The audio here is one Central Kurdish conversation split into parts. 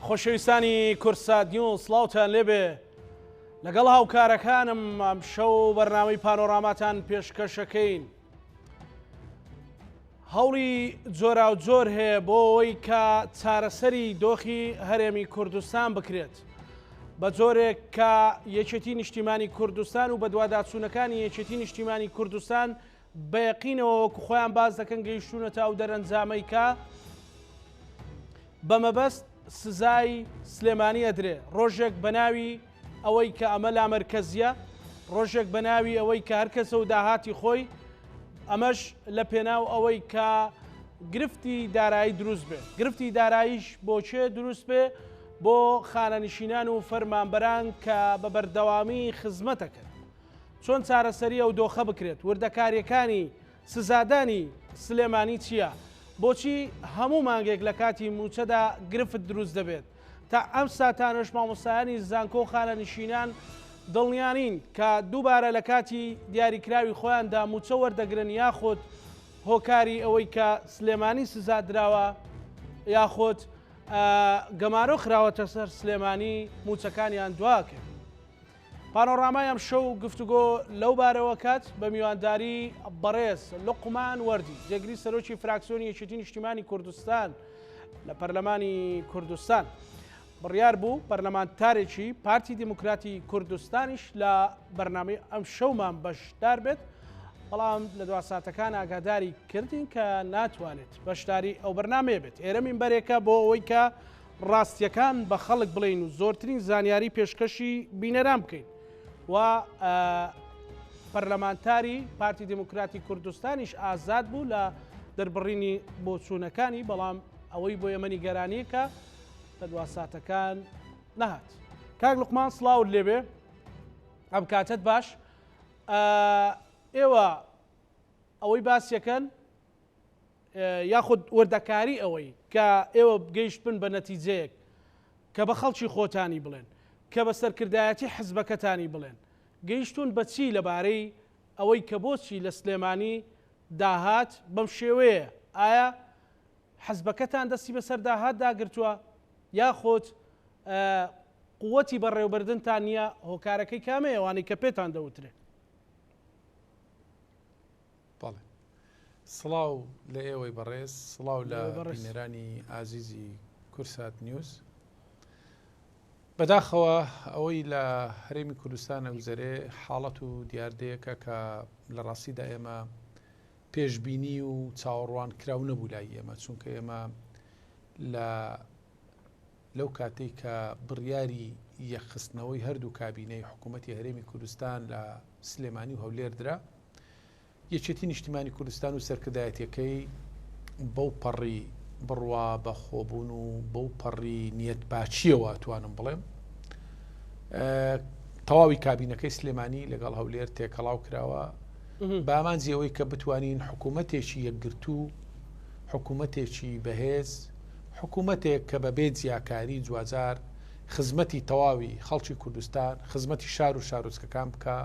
خۆشەویستانی کوردسات نیوز سڵاوتان لێبێ لەگەڵ هاوکارەکانم ئەمشەو بەرنامەی پانۆراماتان پێشکەشەکەین. هەوڵی جۆراوجۆر هەیە بۆ ئەوەی کە چارەسەری دۆخی هەرێمی کوردستان بکرێت. بە جۆرێک کە یەکێتی نیشتیمانی کوردستان و بەدواداچوونەکانی یەکێتی نیشتیمانی کوردستان بە یەقینەوە وەکو خۆیان باس دەکەن گەیشتوونەتە ئەو دەرەنجامەی کە بە مەبەست سزای سلێمانی ئەدرێ ڕۆژێک بە ناوی ئەوەی کە ئەمە لامەرکەزیە، ڕۆژێک بە ناوی ئەوەی کە هەر کەسە و داهاتی خۆی، ئەمەش لە پێناو ئەوەی کە گرفتی دارایی دروست بێ. گرفتی داراییش بۆ کێ دروست بێ؟ بۆ خانەنشینان و فەرمانبەران کە بە بەردەوامی خزمەتەکەن. چۆن چارەسەری ئەو دۆخە بکرێت؟ وردەکارییەکانی سزادانی سلێمانی چییە؟ بۆچی هەموو مانگێک لە کاتی مووچەدا گرفت دروست دەبێت؟ تا ئەم ساتانەش مامۆستایانی زانکۆ و خانەنشینان دڵنیانین کە دووبارە لە کاتی دیاریکراوی خۆیاندا مووچە وەردەگرن یاخود هۆکاری ئەوەی کە سلێمانی سزا دراوە یاخود گەمارۆ خراوەتە سەر سلێمانی مووچەکانیان دواکەوێت. پانۆرامای ئەمشەو گفتوگۆ لەو بارەوە کات بە میوانداری بەڕێز لوقمان وەردی، جێگری سەرۆکی فراکسیۆنی یەکێتی نیشتیمانی کوردستان لە پەرلەمانی کوردستان. بڕیار بوو پەرلەمانتارێکی پارتی دیموکراتی کوردستانیش لە بەرنامەی ئەمشەومان بەشدار بێت، بەڵام لە دوا ساتەکان ئاگاداری کردین کە ناتوانێت بەشداری ئەو بەرنامەیە بێت. ئێرە مینبەرێکە بۆ ئەوەی کە ڕاستیەکان بە خەڵک بڵێین و زۆرترین زانیاری پێشکەشی بینەران بکەین و پەرلەمانتاری پارتی دیموکراتی کوردستانیش ئازاد بوو لە دەربڕینی بۆچوونەکانی بەڵام ئەوەی بۆ ئێمە نیگەرانیەکە لە دوا ساتەکان نەهات. کاک لوقمان سڵاوت لێبێ ئەم کاتەت باش ئێوە ئەوەی باسیەکەن یاخود وردەکاری ئەوەی کە ئێوە گەیشتبن بە نەتیجەیەک کە بە خەڵکی خۆتانی بڵێن، کە بە سەرکردایەتی حزبەکەتانی بڵێن، گەیشتوون بە چی لەبارەی ئەوەی کە بۆچی لە سلێمانی داهات بەم شێوەیەیە؟ ئایا حزبەکەتان دەستی بەسەر داهاتدا گرتووە یاخود قوتی بەڕێوەبردنتان نییە؟ هۆکارەکەی کامەیە ئەوانەی کە پێتان دەوترێ؟ بەڵێ سڵاو لە ئێوەی بەڕێز سڵاو لە بینەرانی ئازیزی کورسات نیوز بەداخەوە ئەوەی لە هەرێمی کوردستان ئەگوزەرێ حاڵەت و دیاردەیەکە کە لە ڕاستیدا ئێمە پێشبینی و چاوەڕوان کراو نەبوو لای ئێمە چونکە ئێمە لە لەو کاتەی کە بڕیاری یەکخستنەوەی هەردوو کابینەی حکوومەتی هەرێمی کوردستان لە سلێمانی و هەولێر درا، یەکێتی نیشتیمانی کوردستان و سەرکردایەتیەکەی بەو پەڕی بڕوا بە خۆبوون و بەو پەڕی نیەت پاچیەوە توانم بڵێم تەواوی کابینەکەی سلێمانی لەگەڵ هەولێر تێکەڵاو کراوە بامانجی ئەوەی کە بتوانین حکوومەتێکی یەکگرتوو حکوومەتێکی بەهێز حکوومەتێک کە بەبێ جیاکاری جواجار خزمەتی تەواوی خەڵکی کوردستان، خزمەتی شار و شارۆچکەکان بکا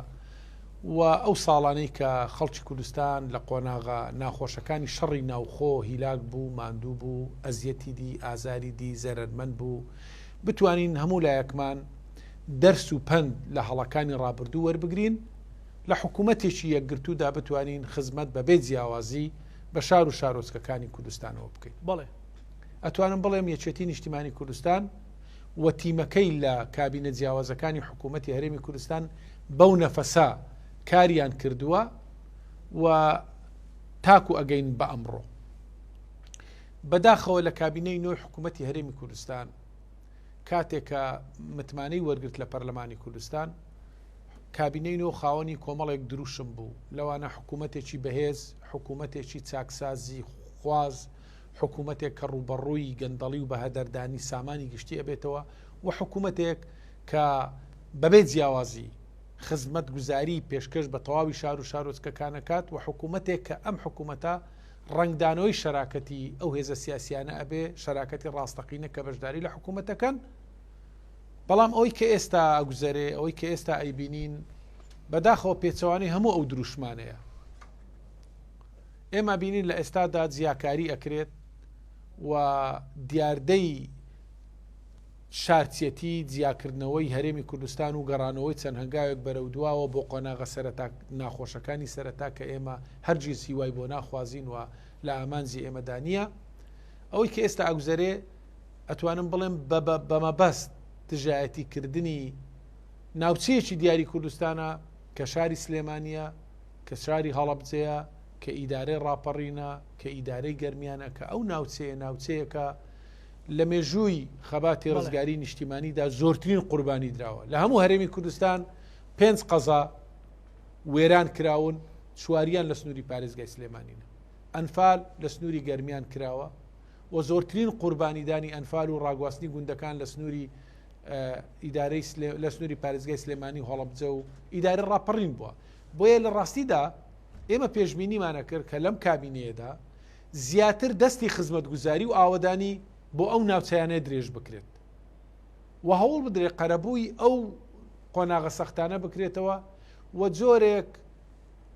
و ئەو ساڵانەی کە خەڵکی کوردستان لە قۆناغە ناخۆشەکانی شەڕی ناوخۆ هیلاک بوو، ماندوو بوو، ئەزیەتی دی، ئازاری دی، زەرەرمەند بوو، بتوانین هەموو لایەکمان دەرس و پەند لە هەڵەکانی ڕابردوو وەربگرین، لە حکوومەتێکی یەکگرتوودا بتوانین خزمەت بەبێ جیاوازی بە شار و شارۆچکەکانی کوردستانەوە بکەین. بەڵێ. ئەتوانم بڵێم یەکێتی نیشتیمانی کوردستان و تیمەکەی لە کابینە جیاوازەکانی حکوومەتی هەرێمی کوردستان بەو نەفەسە کاریان کردووە و تاکو ئەگەین بە ئەمڕۆ. بەداخەوە لە کابینەی نۆی حکوومەتی هەرێمی کوردستان کاتێک کە متمانەی وەرگرت لە پەرلەمانی کوردستان کابینەی نۆ خاوەنی کۆمەڵێک دروشم بوو لەوانە حکوومەتێکی بەهێز حکوومەتێکی چاکسازی خواز حکوومەتێک کە ڕووبەڕووی گەندەڵی و بەهەدەردانی سامانی گشتی ئەبێتەوە و حکوومەتێک کە بەبێ جیاوازی خزمەتگوزاری پێشکەش بە تەواوی شار و شارۆچکەکان ئەکات و حکوومەتێک کە ئەم حکوومەتە ڕەنگدانەوەی شەراکەتی ئەو هێزە سیاسیانە ئەبێ، شەراکەتی ڕاستەقینە کە بەشداری لە حکوومەتەکەن. بەڵام ئەوەی کە ئێستا ئەگوزەرێ، ئەوەی کە ئێستا ئەیبینین، بەداخەوە پێچەوانەی هەموو ئەو دروشمانەیە. ئێمە بینین لە ئێستادا جیاکاری ئەکرێت و دیاردەی. شارچێتی جیاکردنەوەی هەرێمی کوردستان و گەڕانەوەی چەند هەنگاوێک بەرەو دواوە بۆ قۆناغە سەرەتا ناخۆشەکانی سەرەتا کە ئێمە هەرگیز هیوای بۆ ناخوازین و لە ئامانجی ئێمەدا نییە. ئەوەی کە ئێستا ئەگوزەرێ ئەتوانم بڵێم بە مەبەست دژایەتی کردنی ناوچەیەکی دیاری کوردستانە کە شاری سلێمانیە، کە شاری هەڵەبجەیە، کە ئیدارەی ڕاپەڕینە، کە ئیدارەی گەرمیانە، کە ئەو ناوچەیە ناوچەیەکە لە مێژووی خەباتی ڕزگاری نیشتیمانیدا زۆرترین قوربانی دراوە لە هەموو هەرێمی کوردستان پێنج قەزا وێران کراون چواریان لە سنووری پارێزگای سلێمانینە ئەنفال لە سنووری گەرمیان کراوە و زۆرترین قوربانیدانی ئەنفال و ڕاگواستنی گوندەکان لە سنووری ئیدارەی لە سنووری پارێزگای سلێمانی و هەڵەبجە و ئیدارە ڕاپەڕین بووە بۆیە لە ڕاستیدا ئێمە پێشبینیمانە کرد کە لەم کابینەیەدا زیاتر دەستی خزمەتگوزاری و ئاوەدانی بۆ ئەو ناوچەیانە درێژ بکرێت و هەوڵ بدرێت قەرەبووی ئەو قۆناغە سەختانە بکرێتەوە و جۆرێک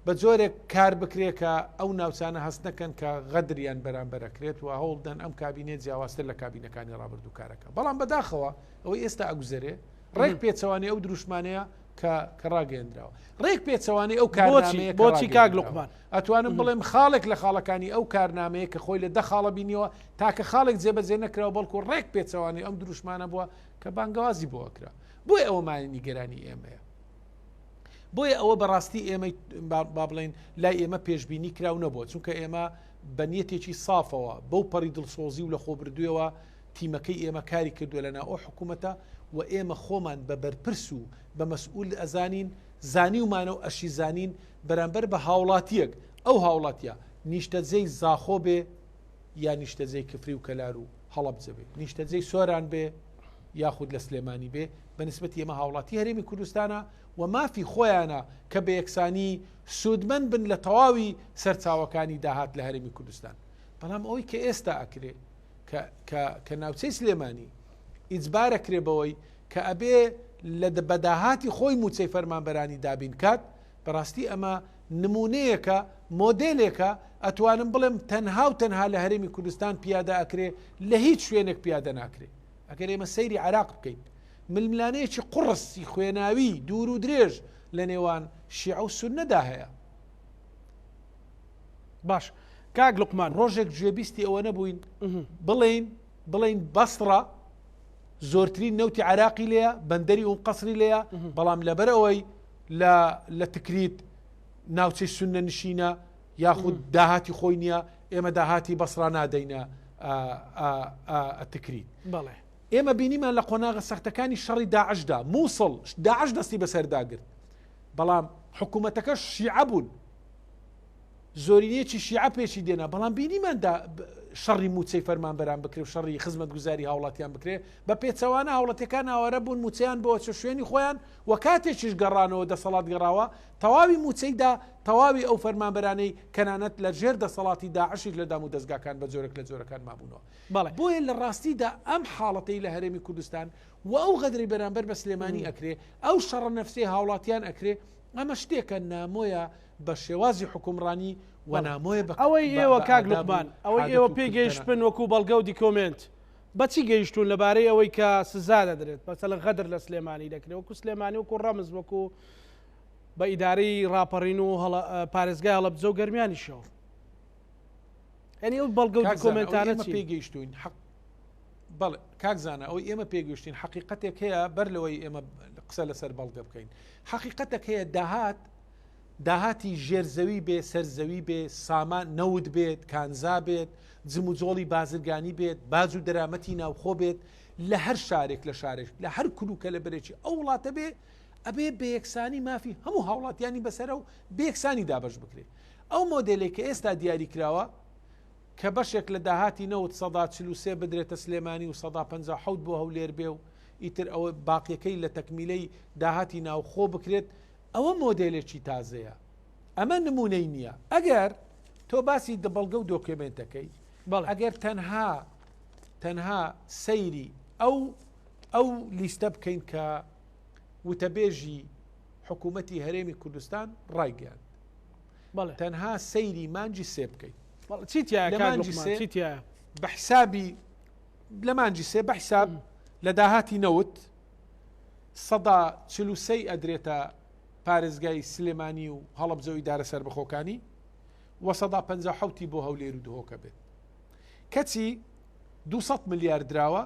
بە جۆرێک کار بکرێت کە ئەو ناوچانە هەست نەکەن کە غەدریان بەرامبەر ئەکرێت و هەوڵدەن ئەم کابینێ جیاوازتر لە کابینەکانی ڕابردوو کارەکە بەڵام بەداخەوە ئەوەی ئێستا ئەگوزەرێ ڕێک پێچەوانەی ئەو دروشمانەیە کە کە ڕاگەیەندراوە ڕێک پێچەوانەی ئەو کارنامەیە بۆچی کاک لوقمان ئەتوانم بڵێم خاڵێک لە خاڵەکانی ئەو کارنامەیە کە خۆی لە دە خاڵە بینیەوە تاکە خاڵێک جێبەجێ نەکراوە بەڵکو ڕێک پێچەوانەی ئەم دروشمانە بووە کە بانگەوازی بۆ ئەکرا بۆیە ئەوە مایەی نیگەرانی ئێمەیە بۆیە ئەوە بەڕاستی ئێمەی با بڵێین لای ئێمە پێشبینی کراو نەبووە چونکە ئێمە بە نیەتێکی سافەوە بەو پەڕی دڵسۆزی و لە خۆبردوویەوە تیمەکەی ئێمە کاری کردووە لە ناو ئەو حکوومەتە و ئێمە خۆمان بە بەرپرس و بە مەسئول ئەزانین زانیومانە و ئەشی زانین بەرامبەر بە هاوڵاتیەک ئەو هاوڵاتیە نیشتەجێی زاخۆ بێ یا نیشتەجێی کفری و کەلار و هەڵەبجە بێ نیشتەجێی سۆران بێ یاخود لە سلێمانی بێ بە نسبەتی ئێمە هاوڵاتی هەرێمی کوردستانە و مافی خۆیانە کە بە یەکسانی سوودمەند بن لە تەواوی سەرچاوەکانی داهات لە هەرێمی کوردستان بەڵام ئەوەی کە ئێستا ئەکرێ کە ناوچەی سلێمانی ئیجبار ئەکرێ بەوەی کە ئەبێ لە بەداهاتی خۆی موچەی فەرمانبەرانی دابین کات بەڕاستی ئەمە نمونەیەکە مۆدێلێکە ئەتوانم بڵێم تەنها و تەنها لە هەرێمی کوردستان پیادە ئەکرێ لە هیچ شوێنێک پیادە ناکرێ ئەگەر ئێمە سەیری عراق بکەین ململانەیەکی قوڕسی خوێناوی دوور و درێژ لە نێوان شیعە و سوننەدا هەیە. باش کاک لوقمان. ڕۆژێک گوێبیستی ئەوە نەبووین بڵێین بڵێین بەسڕە زۆرترین نەوتی عراقی لێیە بەندەری ئوم قەسری لێیە بەڵام لەبەر ئەوەی لە لە تکریت ناوچەی سوننە نشینە یاخود داهاتی خۆی نییە ئێمە داهاتی بەسڕا نادەینە تکریت بەڵێ ئێمە بینیمان لە قۆناغە سەختەکانی شەڕی داعشدا مووسڵ داعش دەستی بەسەردا گرت بەڵام حکوومەتەکەش شیعە بوون زۆرینەیەکی شیعە پێشی دێنا بەڵام بینیمان دا شەڕی موچەی فەرمانبەران بکرێ و شەڕی خزمەتگوزاری هاوڵاتیان بکرێ بە پێچەوانە هاوڵاتیەکان ئاوارە بوون موچەیان بۆ چە شوێنی خۆیان و کاتێکیش گەڕانەوە دەسەڵات گەڕاوە تەواوی موچەی دا تەواوی ئەو فەرمانبەرانەی کەنانەت لە ژێر دەسەڵاتی داعشیش لە دام و دەزگاکان بە جۆرێک لە جۆرەکان مابوونەوە بەڵێ. بۆیە لە ڕاستیدا ئەم حاڵەتەی لە هەرێمی کوردستان و ئەو غەدرەی بەرامبەر بە سلێمانی ئەکرێ ئەو شەڕە نەفسیەی هاوڵاتیان ئەکرێ ئەمە شتێکە نامۆیە بە شێوازی حوکمڕانی و نامۆیە بە ئەوەی بە ئێوە بە کاک ئاداب و لوقمان ئەوەی عادەت ئێوە و پێی کلتەرە. گەیشتبن وەکو بەڵگە و دیکۆمێنت بەچی گەیشتوون لەبارەی ئەوەی کە سزا دەدرێت مەسەلەن غەدر لە سلێمانی دەکرێت وەکو سلێمانی وەکو ڕەمز وەکو بە ئیدارەی ڕاپەڕین و هەڵە پارێزگای هەڵەبجە و گەرمیانیشەوە یعنی ئەو بەڵگە و کاک زانا ئەوەی دیکۆمێنتانە ئێمە چین؟ پێی گەیشتووین حەق بەڵێ کاک زانا ئەوەی ئێمە پێگەشتین حەقیقەتێک هەیە بەر لەوەی ئێمە قسە لەسەر بەڵگە بکەین حەقیقەتێک هەیە داهات داهاتی ژێر زەوی بێ سەر زەوی بێ سامان نەوت بێت کانزا بێت جموجۆڵی بازرگانی بێت باج و دەرامەتی ناوخۆ بێت لە هەر شارێک لە شارێک لە هەر کلوکە لە بەرێکی ئەو وڵاتە بێ ئەبێ بەیەکسانی مافی هەموو هاوڵاتیانی بەسەرە و بەیەکسانی دابەش بکرێت ئەو مۆدێلێک کە ئێستا دیاری کراوە کە بەشێک لە داهاتی نەوت 43% بدرێتە سلێمانی و 57% بۆ هەولێر بێ و ئیتر ئەوە باقیەکەی لە تەکمیلەی داهاتی ناوخۆ بکرێت ئەوە مۆدێلێکی تازەیە ئەمە نمونەی نییە ئەگەر تۆ باسی بەڵگە و دۆکێمنتەکەی ئەگەر تەنها تەنها سەیری ئەو ئەو لیستە بکەین کە وتەبێژی حکوومەتی هەرێمی کوردستان ڕایگەیاند تەنها سەیری مانگی سێ بکەیت چی تیایە کاک لوقمان چی تیایە بە حسابی لە مانگی سێ بە حساب لە داهاتی نەوت 43% ئەدرێتە پارێزگای سلێمانی و هەڵەبجە و ئیدارە سەربەخۆکانی و 57% بۆ هەولێر و دهۆکە بێت. کەچی 200 ملیار دراوە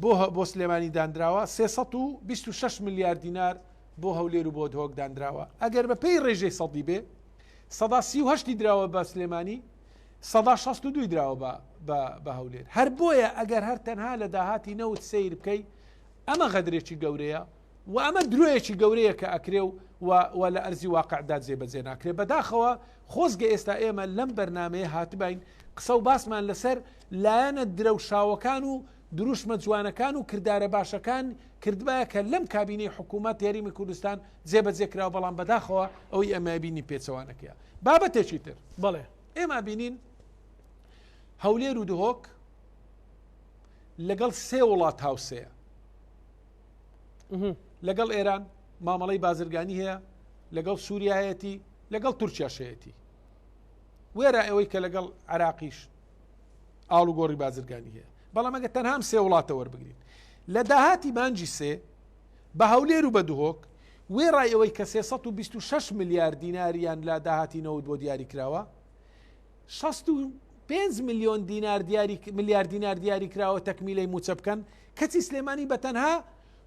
بۆ بۆ سلێمانی دانراوە 326 ملیار دینار بۆ هەولێر و بۆ دهۆک دانراوە ئەگەر بە پێی ڕێژەی سەدی بێ 38% دراوە بە سلێمانی 62% دراوە بە بە هەولێر. هەر بۆیە ئەگەر هەر تەنها لە داهاتی نەوت سەیر بکەی ئەمە غەدرێکی گەورەیە و ئەمە درۆیەکی گەورەیە کە ئەکرێ و و و لە ئەرزی واقعدا جێبەجێ ناکرێ. بەداخەوە خۆزگە ئێستا ئێمە لەم بەرنامەیە هاتباین قسە و باسمان لەسەر لایەنە درەوشاوەکان و دروشمە جوانەکان و کردارە باشەکان کردبایە کە لەم کابینەی حکوومەت هەرێمی کوردستان جێبەجێ کراوە، بەڵام بەداخەوە ئەوەی ئێمە بینی پێچەوانەکەیە. بابەتێکی تر بەڵێ. ئێمە بینین هەولێر و دهۆک لەگەڵ سێ وڵات هاوسێیە. لەگەڵ ئێران مامەڵەی بازرگانی هەیە، لەگەڵ سووریایەتی، لەگەڵ تورکیاشەیەتی. وێرا ئەوەی کە لەگەڵ عراقیش ئاڵوگۆڕی بازرگانی هەیە، بەڵام ئەگە تەنها سێ وڵاتە وەربگرین لە داهاتی مانگی سێ بە هەولێر و بە دهۆک، وێڕای ئەوەی کە 326 ملیار دیناریان لە داهاتی نەوت بۆ دیاری کراوە، 65 ملیۆن دینار دیاری ملیار دینار دیاری کراوە تەکمیلەی مووچە بکەن، کەچی سلێمانی بە تەنها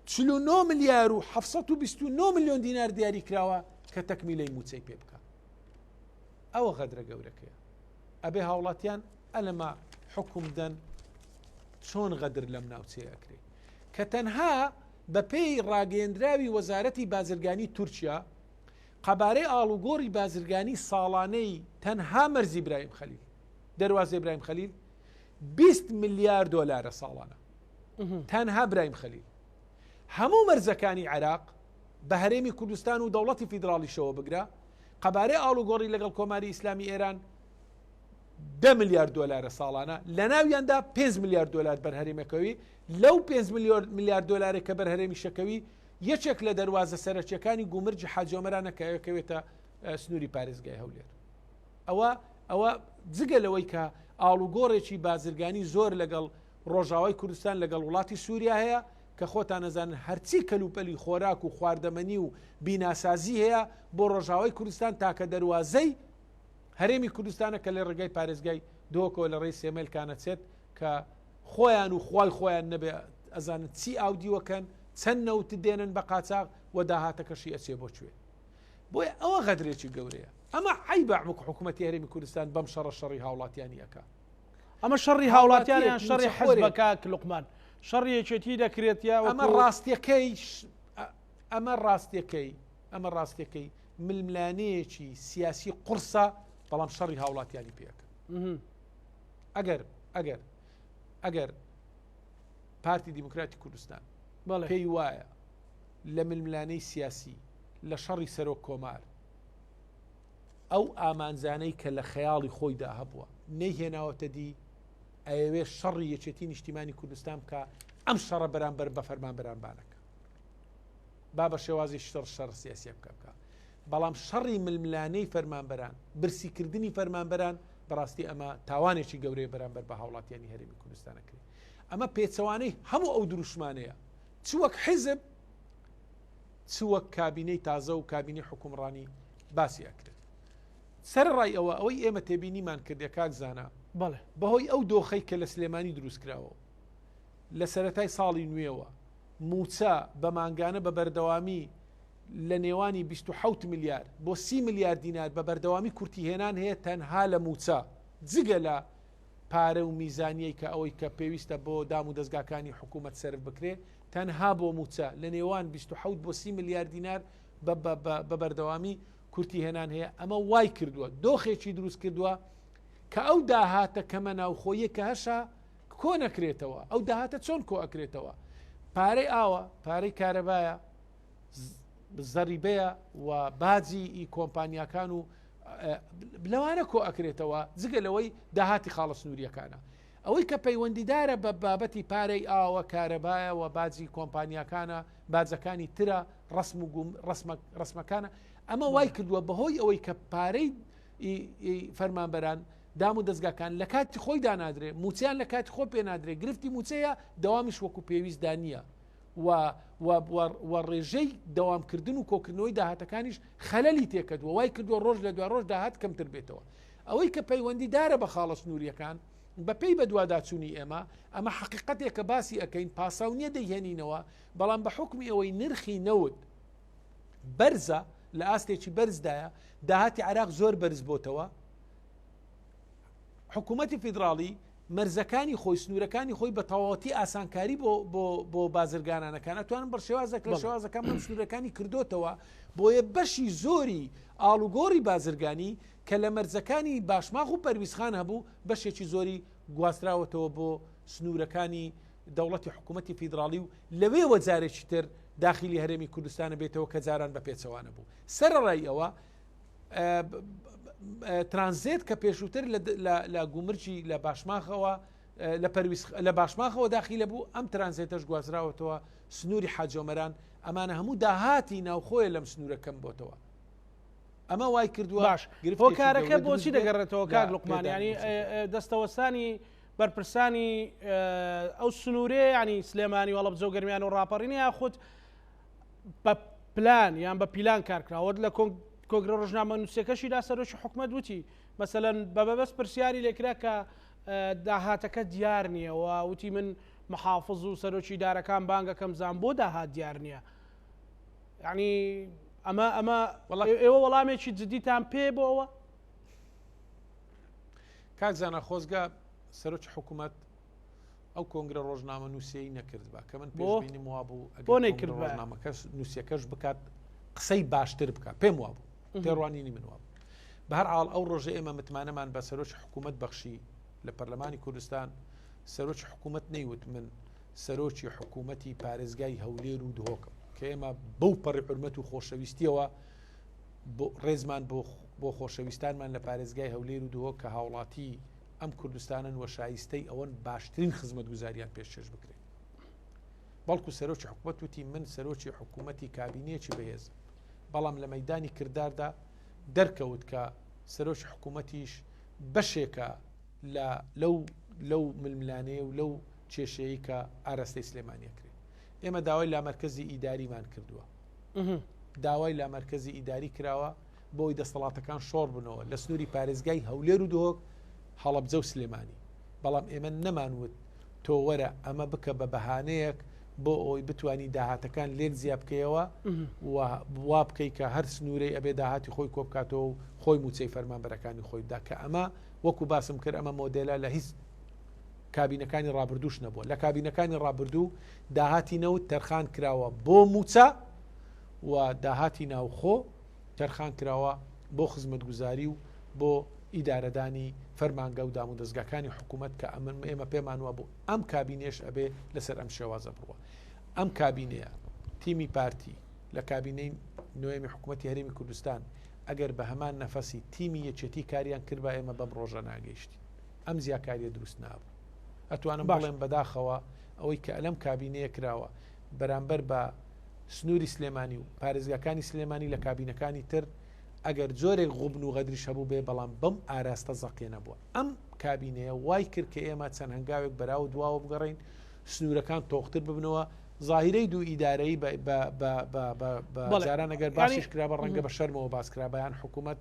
49 ملیار و 729 ملیۆن دینار دیاری کراوە کە تەکمیلەی مووچەی پێ بکە. ئەوە غەدرە گەورەکەیە. ئەبێ هاوڵاتیان ئەلەمە حکوم دەن چۆن غەدر لەم ناوچەیە ئەکرێ کە تەنها بە پێی ڕاگەیەندراوی وەزارەتی بازرگانی تورکیا قەبارەی ئاڵوگۆڕی بازرگانی ساڵانەی تەنها مەرزی برایم خەلیل دەروازەی برایم خەلیل 20 ملیار دۆلارە ساڵانە تەنها برایم خەلیل هەموو مەرزەکانی عێراق بە هەرێمی کوردستان و دەوڵەتی فیدراڵیشەوە بگرە قەبارەی ئاڵوگۆڕی لەگەڵ کۆماری ئیسلامی ئێران 10 ملیار دۆلارە ساڵانە، لەناویاندا 5 ملیار دۆلار بەر هەرێمەکەوی، لەو 5 ملیار دۆلارێک کە بەر هەرێمی شەکەوی یەکێک لە دەروازە سەرەکیەکانی گومرگی حاجی ئۆمەرانە کە ئەکەوێتە سنووری پارێزگای هەولێر. ئەوە ئەوە جگە لەوەی کە ئاڵوگۆڕێکی بازرگانی زۆر لەگەڵ ڕۆژاوای کوردستان لەگەڵ وڵاتی سووریا هەیە کە خۆتان ئەزانن هەرچی کەلوپەلی خۆراک و خواردەمەنی و بیناسازی هەیە بۆ ڕۆژاوای کوردستان تاکە دەروازەی هەرێمی کوردستانە کە لە ڕێگای پارێزگای دهۆکەوە لە ڕێی سێمێلکانە چێت کە خۆیان و خوای خۆیان نەبێ ئەزانن چی ئاودیوەکەن چەند نەوت دێنن بە قاچاغ و داهاتەکەشی ئەچێ بۆ کوێ. بۆیە ئەوە غەدرێکی گەورەیە. ئەمە عەیبە حکوومەتی هەرێمی کوردستان بەم شەڕە شەڕی هاوڵاتیانی ئەکا. ئەمە شەڕی هاوڵاتیان یان شەڕی حزبە کاک لوقمان؟ شەڕی یەکێتی دەکرێت یا ئەمە ڕاستیەکەی ئەمە ڕاستیەکەی ئەمە ڕاستیەکەی ململانێیەکی سیاسی قورسە بەڵام شەڕی هاوڵاتیانی پێەکە ئەگەر ئەگەر ئەگەر پارتی دیموکراتی کوردستان پێی وایە لە ململانەی سیاسی لە شەڕی سەرۆک کۆمار ئەو ئامانجانەی کە لە خەیاڵی خۆیدا هەبووە نەیهێناوەتە دی، ئەیەوێ شەڕی یەکێتی نیشتیمانی کوردستان بکا، ئەم شەڕە بەرامبەر بە فەرمانبەران با نەکا. با بە شێوازی شەڕ شەڕ سیاسیە بکە بکا. بەڵام شەڕی ململانێی فەرمانبەران، برسیکردنی فەرمانبەران، بەڕاستی ئەمە تاوانێکی گەورەیە بەرامبەر بە هاوڵاتیانی هەرێمی کوردستان ئەکرێ. ئەمە پێچەوانەی هەموو ئەو دروشمانەیە چ وەک حیزب چ وەک کابینەی تازە و کابینەی حوکمڕانی باسی ئەکرێت. سەرەڕای ئەوە ئەوەی ئێمە تێبینیمان کردێ کاک زانا بەڵێ بەهۆی ئەو دۆخەی کە لە سلێمانی دروست کراوە لە سەرەتای ساڵی نوێوە موچە بە مانگانە بە بەردەوامی لە نێوانی 27 ملیار بۆ 30 ملیار دینار بە بەردەوامی کورتیهێنان هەیە تەنها لە موچە جگە لە پارە و میزانیەی کە ئەوەی کە پێویستە بۆ دام و دەزگاکانی حکوومەت سەرف بکرێ تەنها بۆ مووچە لە نێوان 27 بۆ 30 ملیار دینار بە بەردەوامی کورتی هێنان هەیە ئەمە وای کردووە دۆخێکی دروست کردووە کە ئەو داهاتە کەمە ناوخۆیە کە هەشە کۆ نەکرێتەوە ئەو داهاتە چۆن کۆ ئەکرێتەوە پارەی ئاوە پارەی کارەبایە زەریبەیە و باجی ئی کۆمپانیاکان و لەوانە کۆ ئەکرێتەوە جگە لەوەی داهاتی خاڵە سنووریەکانە ئەوەی کە پەیوەندیدارە بە بابەتی پارەی ئاوە، کارەبایە و باجی کۆمپانیاکانە، باجەکانی ترە، ڕەسم و گوم، ڕەسمە، ڕەسمەکانە، ئەمە وای کردووە بەهۆی ئەوەی کە پارەی فەرمانبەران دام و دەزگاکان لە کاتی خۆی دانادرێ، مووچەیان لە کاتی خۆ پێ نادرێ، گرفتی مووچەیە، دەوامیش وەکو پێویستدا نییە و و و ڕێژەی دەوامکردن و کۆکردنەوەی داهاتەکانیش خەلەلی تێکەتووە، وای کردووە ڕۆژ لە دوای ڕۆژ داهات کەمتر بێتەوە. ئەوەی کە پەیوەندیدارە بە خاڵە سنوورییەکان، بەپێی بەدواداچوونی ئێمە، ئەمە حەقیقەتێکە باسی ئەکەین، پاساو نییە دەیهێنینەوە، بەڵام بە حوکمی ئەوەی نرخی نەوت بەرزە، لە ئاستێکی بەرزدایە، داهاتی عێراق زۆر بەرز بۆتەوە، حکوومەتی فیدراڵی مەرزەکانی خۆی سنوورەکانی خۆی بە تەواوەتی ئاسانکاری بۆ بۆ بۆ بازرگانانەکان ئەتوانم بە شێوازێک لە شێوازەکان بڵێم سنوورەکانی کردۆتەوە بۆیە بەشی زۆری ئاڵوگۆڕی بازرگانی کە لە مەرزەکانی باشماخ و پەرویزخان هەبوو بەشێکی زۆری گواستراوەتەوە بۆ سنوورەکانی دەوڵەتی حکوومەتی فیدراڵی و لەوێوە جارێکی تر داخلی هەرێمی کوردستانە بێتەوە کە جاران بە پێچەوانە بوو سەرەڕای ئەوە ترانزێت کە پێشووتر لە گومرگی لە باشماخەوە لە پەرویز لە باشماخەوە داخیلە بوو ئەم ترانزێتەش گوازراوەتەوە سنووری حاجۆمەران ئەمانە هەموو داهاتی ناوخۆیە لەم سنوورە کەم بۆتەوە ئەمە وای کردووە باش هۆکارەکە بۆچی دەگەڕێتەوە کاک لوقمان ینی دەستەوەستانی بەرپرسانی ئەو سنوورێ ینی سلێمانی وەڵبجە و گەرمیان و ڕاپەڕینی یاخود بە پلان یان بە پیلان کارکراوە لە کۆنگرە ڕۆژنامەنووسەکەشیدا سەرۆکی حکومەت وتی مەسەلەن بە بەبەست پرسیاری لێکرا کە داهاتەکە دیار نییە و وتی من محافظ و سەرۆکی دارەکان بانگەکەم زان بۆ داهات دیار نییە یعنی ئەمە ئەمە ئێوە وەڵامێکی جدیتان پێ بۆ ئەوە؟ کاک زانا خۆزگە سەرۆکی حکوومەت ئەو کۆنگرە ڕۆژنامە نووسەی نەکردبا کە من پێشبینیم وابوو بۆ نەیکردبا ڕۆژنامەکەش نووسەکەش بکات قسەی باشتر بکات پێم وابوو تێڕوانینی من وابوو بە هەر حاڵ ئەو ڕۆژە ئێمە متمانەمان بە سەرۆکی حکوومەت بەخشی لە پەرلەمانی کوردستان سەرۆکی حکوومەت نەیوت من سەرۆکی حکوومەتی پارێزگای هەولێر و دهۆکم کە ئێمە بەو پەڕی حرمەت و خۆشەویستیەوە ڕێزمان بۆ خۆشەویستانمان لە پارێزگای هەولێر و دهۆک کە هاوڵاتی ئەم کوردستانن و شایستەی ئەوەن باشترین خزمەتگوزاریان پێشکێش بکرێت. بەڵکو سەرۆکی حکومەت وتی من سەرۆکی حکوومەتی کابینەیەکی بەهێزم. بەڵام لە مەیدانی کرداردا دەرکەوت کە سەرۆکی حکوومەتیش بەشێکە لە لەو لەو ململانێ و لەو کێشەیە کە ئاراستەی سلێمانیە کرێت. ئێمە داوای لامەرکەزی ئیداریمان کردووە. داوای لامەرکەزی ئیداری کراوە بۆی دەسەڵاتەکان شۆڕ بنەوە لە سنووری پارێزگای هەولێر و دهۆک، هەڵەبجە و سلێمانی. بەڵام ئێمە نەمانوت تۆ وەرە ئەمە بکە بە بەهانەیەک بۆ ئەوەی بتوانی داهاتەکان لێک جیا بکەیەوە و وا بکەی کە هەر سنوورەی ئەبێ داهاتی خۆی کۆبکاتەوە و خۆی مووچەی فەرمانبەرەکانی خۆی بدا کە ئەمە وەکو باسم کرد ئەمە مۆدێلە لە هیچ کابینەکانی ڕابردووش نەبووە. لە کابینەکانی ڕابردوو داهاتی نەوت تەرخان کراوە بۆ مووچە و داهاتی ناوخۆ تەرخان کراوە بۆ خزمەتگوزاری و بۆ ئیدارەدانی فەرمانگە و دامودەزگاکانی حکوومەت کە ئەمن ئێمە پێمان وابوو ئەم کابینێش ئەبێ لەسەر ئەم شێوازە بڕوە. ئەم کابینەیە تیمی پارتی لە کابینەی نۆیەمی حکوومەتی هەرێمی کوردستان ئەگەر بە هەمان نەفەسی تیمی یەکێتی کاریان کردبا ئێمە بەم ڕۆژە ناگەیشتین. ئەم جیاکاریە دروست نابوو. ئەتوانم بڵێم بەداخەوە ئەوەی کە لەم کابینەیە کراوە بەرامبەر بە سنووری سلێمانی و پارێزگاکانی سلێمانی لە کابینەکانی تر ئەگەر جۆرێک غوبن و غەدریش هەبوو بێ بەڵام بەم ئاراستە زەقیە نەبووە. ئەم کابینەیە وای کرد کە ئێمە چەند هەنگاوێک بەراو دواوە بگەڕێین، سنوورەکان تۆختر ببنەوە، زاهیرەی دوو ئیدارەیی بە جاران ئەگەر باسیش کرابا ڕەنگە بە شەرمەوە باس کرابا یان حکوومەت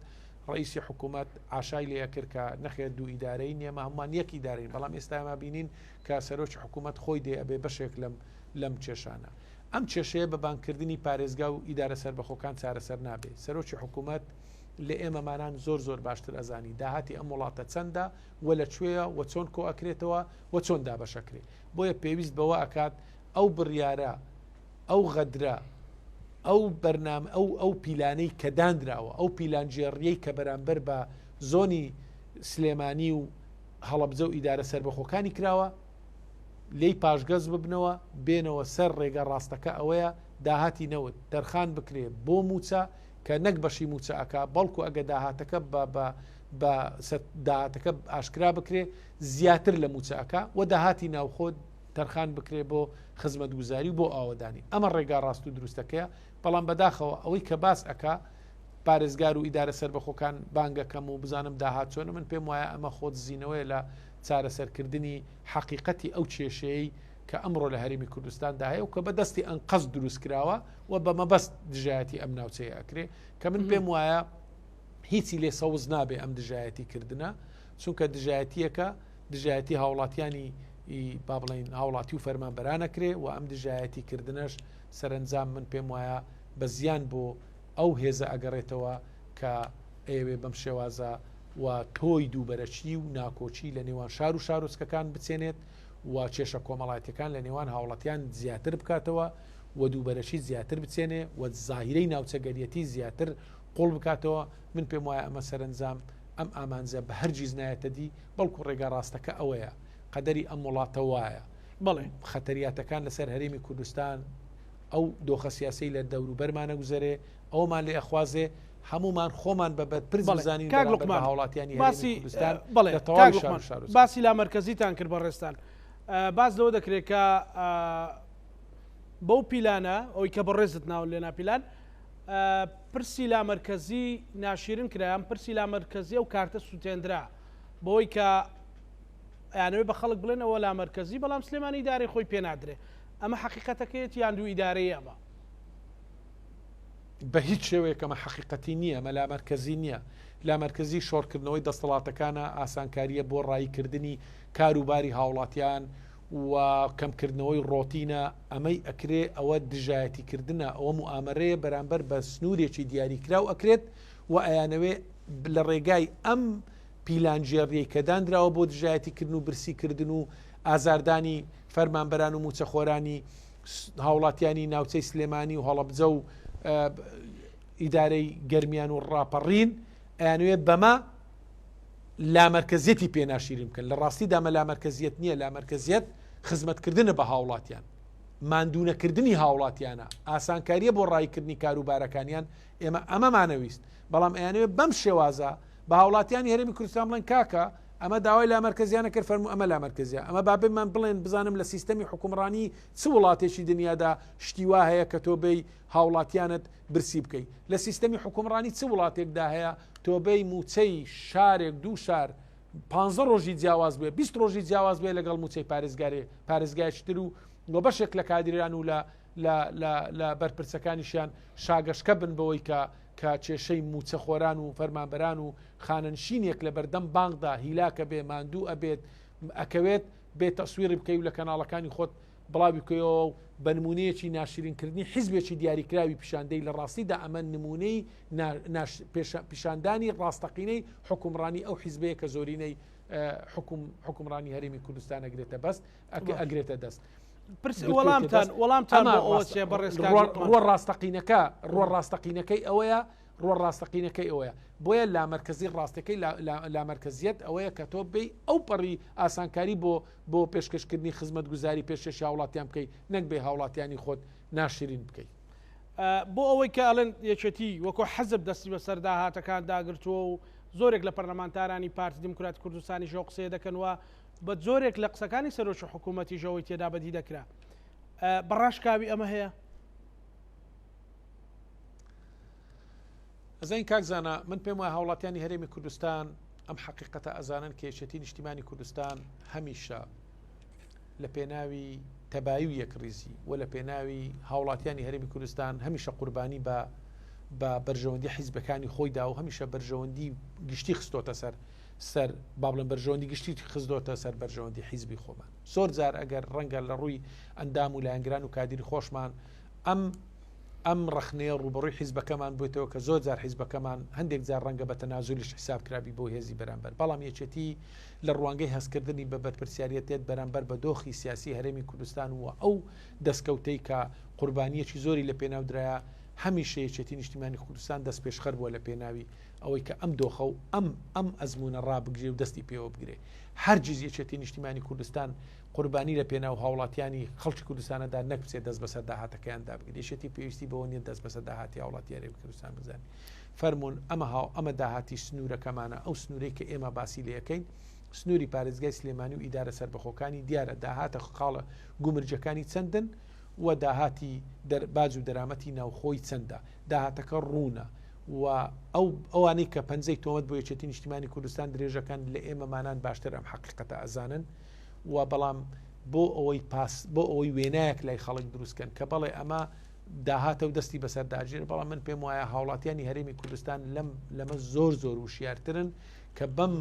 ڕئیسی حکوومەت عاشای لێ ئەکرد کە نەخێر دوو ئیدارەیی نییە ئێمە هەموومان یەک ئیدارەین بەڵام ئێستا ئێمە بینین کە سەرۆکی حکوومەت خۆی دێ ئەبێ بەشێک لەم لەم کێشانە. ئەم کێشەیە بە بانگکردنی پارێزگا و ئیدارە سەربەخۆکان چارەسەر نابێ. سەرۆکی حکوومەت لە ئێمەمانان زۆر زۆر باشتر ئەزانی داهاتی ئەم وڵاتە چەندە و لە کوێیە و چۆن کۆ ئەکرێتەوە و چۆن دابەش ئەکرێ. بۆیە پێویست بەوە ئەکات ئەو بڕیارە، ئەو غەدرە، ئەو بەرنامە، ئەو ئەو پیلانەی کە دانراوە، ئەو پیلانگێڕییەی کە بەرامبەر بە زۆنی سلێمانی و هەڵەبجە و ئیدارە سەربەخۆکانی کراوە، لێی پاشگەز ببنەوە، بێنەوە سەر ڕێگا ڕاستەکە ئەوەیە داهاتی نەوت تەرخان بکرێ بۆ مووچە کە نەک بەشی مووچە ئەکا بەڵکو ئەگە داهاتەکە بە بە بە داهاتەکە ئاشکرا بکرێ زیاتر لە مووچە ئەکا و داهاتی ناوخۆ تەرخان بکرێ بۆ خزمەتگوزاری و بۆ ئاوەدانی ئەمە ڕێگا ڕاست و دروستەکەیە بەڵام بەداخەوە ئەوەی کە باس ئەکا پارێزگار و ئیدارە سەربەخۆکان بانگەکەم و بزانم داهات چۆنە من پێم وایە ئەمە خۆدزینەوەیە لە چارەسەرکردنی حەقیقەتی ئەو کێشەیەی کە ئەمڕۆ لە هەرێمی کوردستاندا هەیە و کە بە دەستی ئەنقەست دروست کراوە و بە مەبەست دژایەتی ئەم ناوچەیە ئەکرێ کە من پێم وایە هیچی لێ سەوز نابێ ئەم دژایەتی کردنە چونکە دژایەتیەکە دژایەتی هاوڵاتیانی با بڵین هاوڵاتی و فەرمانبەرانەکرێ و ئەم دژایەتی کردنەش سەرنجام من پێم وایە بە زیان بۆ ئەو هێزە ئەگەڕێتەوە کە ئەیەوێ بەم شێوازە و تۆی دووبەرەکی و ناکۆکی لە نێوان شار و شارۆچکەکان بچێنێت و کێشە کۆمەڵایەتیەکان لە نێوان هاوڵاتیان زیاتر بکاتەوە و دووبەرەکی زیاتر بچێنێ و زاهیرەی ناوچەگەریەتی زیاتر قوڵ بکاتەوە من پێم وایە ئەمە سەرەنجام ئەم ئامانجە بە هەرگیز نایەتە دی بەڵکو ڕێگا ڕاستەکە ئەوەیە قەدەری ئەم وڵاتە وایە بەڵێ خەتەریاتەکان لەسەر هەرێمی کوردستان ئەو دۆخە سیاسەی لە دەوروبەرمانە گوزەرێ ئەومان لێ ئەخوازێ هەمومان خۆمان بە بەرپرس بزانین کاک لوقمان هاوڵاتیانی باسی کوردستان بەڵێ لە تەواوی کاک شار و لوقمان شارۆچکە. باسی لامەرکەزیتان کرد بەڕێزتان باس لەوە دەکرێت کە بەو پیلانە ئەوی کە بەڕێزت ناو لێنا پیلان پرسی لامەرکەزی ناشیرن کرایان پرسی لامەرکەزی ئەو کارتە سووتێندرا بەوەی کە ئەیانەوێ بە خەڵک بڵێن ئەوە لامەرکەزی بەڵام سلێمانی ئیدارەی خۆی پێ نادرێ ئەمە حەقیقەتەکەیەتی یان دوو ئیدارەیە ئەمە؟ بە هیچ شێوەیەک ئەمە حەقیقەتی نییە، ئەمە لامەرکەزی نییە. لامەرکەزی شۆڕکردنەوەی دەستەڵاتەکانە، ئاسانکارییە بۆ ڕاییکردنی کار و باری هاوڵاتیان و کەمکردنەوەی ڕۆتینە، ئەمەی ئەکرێ ئەوە دژایەتیکردنە، ئەوە موئامەرەیە بەرامبەر بە سنوورێکی دیاریکراو ئەکرێت و ئەیانەوێ لە ڕێگای ئەم پیلانگێڕیەی کە دانراوە بۆ دژایەتیکردن و برسیکردن و ئازاردانی فەرمانبەران و مووچەخۆرانی هاوڵاتیانی ناوچەی سلێمانی و هەڵەبجە و ئیدارەی گەرمیان و ڕاپەڕین ئەیانوێ بەمە لامەرکەزیەتی پێ ناشیرین بکەن لە ڕاستی دامە لامەرکەزیەت نییە لامەرکەزیەت خزمەتکردنە بە هاوڵاتیان ماندوونەکردنی هاوڵاتیانە ئاسانکاریە بۆ ڕایکردنی کاروبارەکانیان ئێمە ئەمەمانەویست بەڵام ئەیانەوێ بەم شێوازە بە هاوڵاتیانی هەرێمی کوردستان بڵێن کاکە ئەمە داوای لامەرکەزیانە کرد فەرموو ئەمە لامەرکەزیە ئەمە با بێمان بڵێن بزانم لە سیستەمی حکومڕانی چ وڵاتێکی دنیادا شتی وا هەیە کە تۆ بێی هاوڵاتیانت برسی بکەی لە سیستەمی حکومڕانی چ وڵاتێکدا هەیە تۆ بێی موچەی شارێک دوو شار پ ڕۆژی جیاواز بێ 20 ڕۆژی جیاواز بێ لەگەڵ موچەی پارێزگارێ پارێزگایشتر و و بەشێک لە کادیران و لە لە لە لە بەرپرسەکانیشیان شاگەشکە بن بەوەی کە کە کێشەی مووچەخۆران و فەرمانبەران و خانەنشینێک لە بەردەم بانقدا هیلاکە بێ ماندوو ئەبێت ئەکەوێت بێ تەسویڕی بکەی و لە کەناڵەکانی خۆت بڵاوی بکەیەوە و بە نمونەیەکی ناشرینکردنی حیزبێکی دیاریکراوی پیشاندەی لە ڕاستیدا ئەمە نمونەی پیشاندانی ڕاستەقینەی حکومڕانی ئەو حیزبەیە کە زۆرینەی حکوم حکومڕانی هەرێمی کوردستان ئەگرێتە بەست ئەگرێتە دەست. وەڵامتان وەڵامتان ڕوە ڕاستەقینەکە ڕوە ڕاستەقینەکەی ئەوەیە ڕوە ڕاستەقینەکەی ئەوەیە بۆیە لامەرکزی ڕاستەکەی لامەرکزیەت ئەوەیە کە تۆ بی ئەو پەڕی ئاسانکاری بۆ بۆ پێشکەشکردنی خزمەت گوزاری پێشکەشی هاوڵاتیان بکەی نەک بێ هاوڵاتیانی خۆت ناشرین بکەیت. بۆ ئەوەی کە ئەڵێن یەکێتی وەکۆ حەزب دەستی بەسەر داهاتەکان داگرتووە و زۆرێک لە پەرلەمانتارانی پارتی دیموکراتی کوردستانیش ئەو قسەیە دەکەن و بە جۆرێک لە قسەکانی سەرۆکی حکوومەتیش ئەوەی تێدا بەدی دەکرا. بە ڕاشکاوی ئەمە هەیە؟ ئەزانین کاک زانا من پێم وایە هاوڵاتیانی هەرێمی کوردستان ئەم حەقیقەتە ئەزانن کە یەکێتی نیشتیمانی کوردستان هەمیشە لە پێناوی تەبایی و یەکڕیزی و لە پێناوی هاوڵاتیانی هەرێمی کوردستان هەمیشە قوربانی بە بە بەرژەوەندی حیزبەکانی خۆیدا و هەمیشە بەرژەوەندی گشتی خستۆتە سەر سەر با بڵێن بەرژەوەندی گشتی خستۆتە سەر بەرژەوەندی حیزبی خۆمان زۆر جار ئەگەر ڕەنگە لە ڕووی ئەندام و لایەنگران و کادیری خۆشمان ئەم ئەم ڕەخنەیە ڕووبەڕووی حیزبەکەمان بوویتەوە کە زۆر جار حیزبەکەمان هەندێک جار ڕەنگە بە تەنازولیش حیساب کرابی بۆ هێزی بەرامبەر بەڵام یەکێتی لە ڕوانگەی هەستکردنی بە بەرپرسیاریەتێت بەرامبەر بە دۆخی سیاسی هەرێمی کوردستان و ئەو دەستکەوتەی کە قوربانیەکی زۆری لە پێناو درایە هەمیشە یەکێتی نیشتیمانی کوردستان دەستپێشخەر بووە لە پێناوی ئەوەی کە ئەم دۆخە و ئەم ئەم ئەزموونە ڕابگرێ و دەستی پێوە بگرێ. هەرگیز یەکێتی نیشتیمانی کوردستان قوربانی لە پێناو هاوڵاتیانی خەڵکی کوردستانەدا نەک بچێت دەست بەسەر داهاتەکەیان دابگرێت. یەکێتی پێویستی بەوە نییە دەست بەسەر داهاتی هاوڵاتی هەرێمی کوردستان بزانێت. فەرموون ئەمە هاو ئەمە داهاتی سنوورەکەمانە ئەو سنوورەی کە ئێمە باسی لێ ئەکەین سنووری پارێزگای سلێمانی و ئیدارە سەربەخۆکانی دیارە داهاتە خاڵە گومرگەکانی چەندن و داهاتی باج و دەرامەتی ناوخۆی چەندە داهاتەکە ڕوونە. و ئەو ئەوانەی کە پەنجەی تۆمەت بۆ یەکێتی نیشتیمانی کوردستان درێژەکەن لە ئێمەمانان باشتر ئەم حەقیقەتە ئەزانن و بەڵام بۆ ئەوەی پاس بۆ ئەوەی وێنایەک لای خەڵک دروستکەن کە بەڵێ ئەمە داهاتە و دەستی بەسەرداگیر بەڵام من پێم وایە هاوڵاتیانی هەرێمی کوردستان لەم لەمە زۆر زۆر وشیارترن کە بەم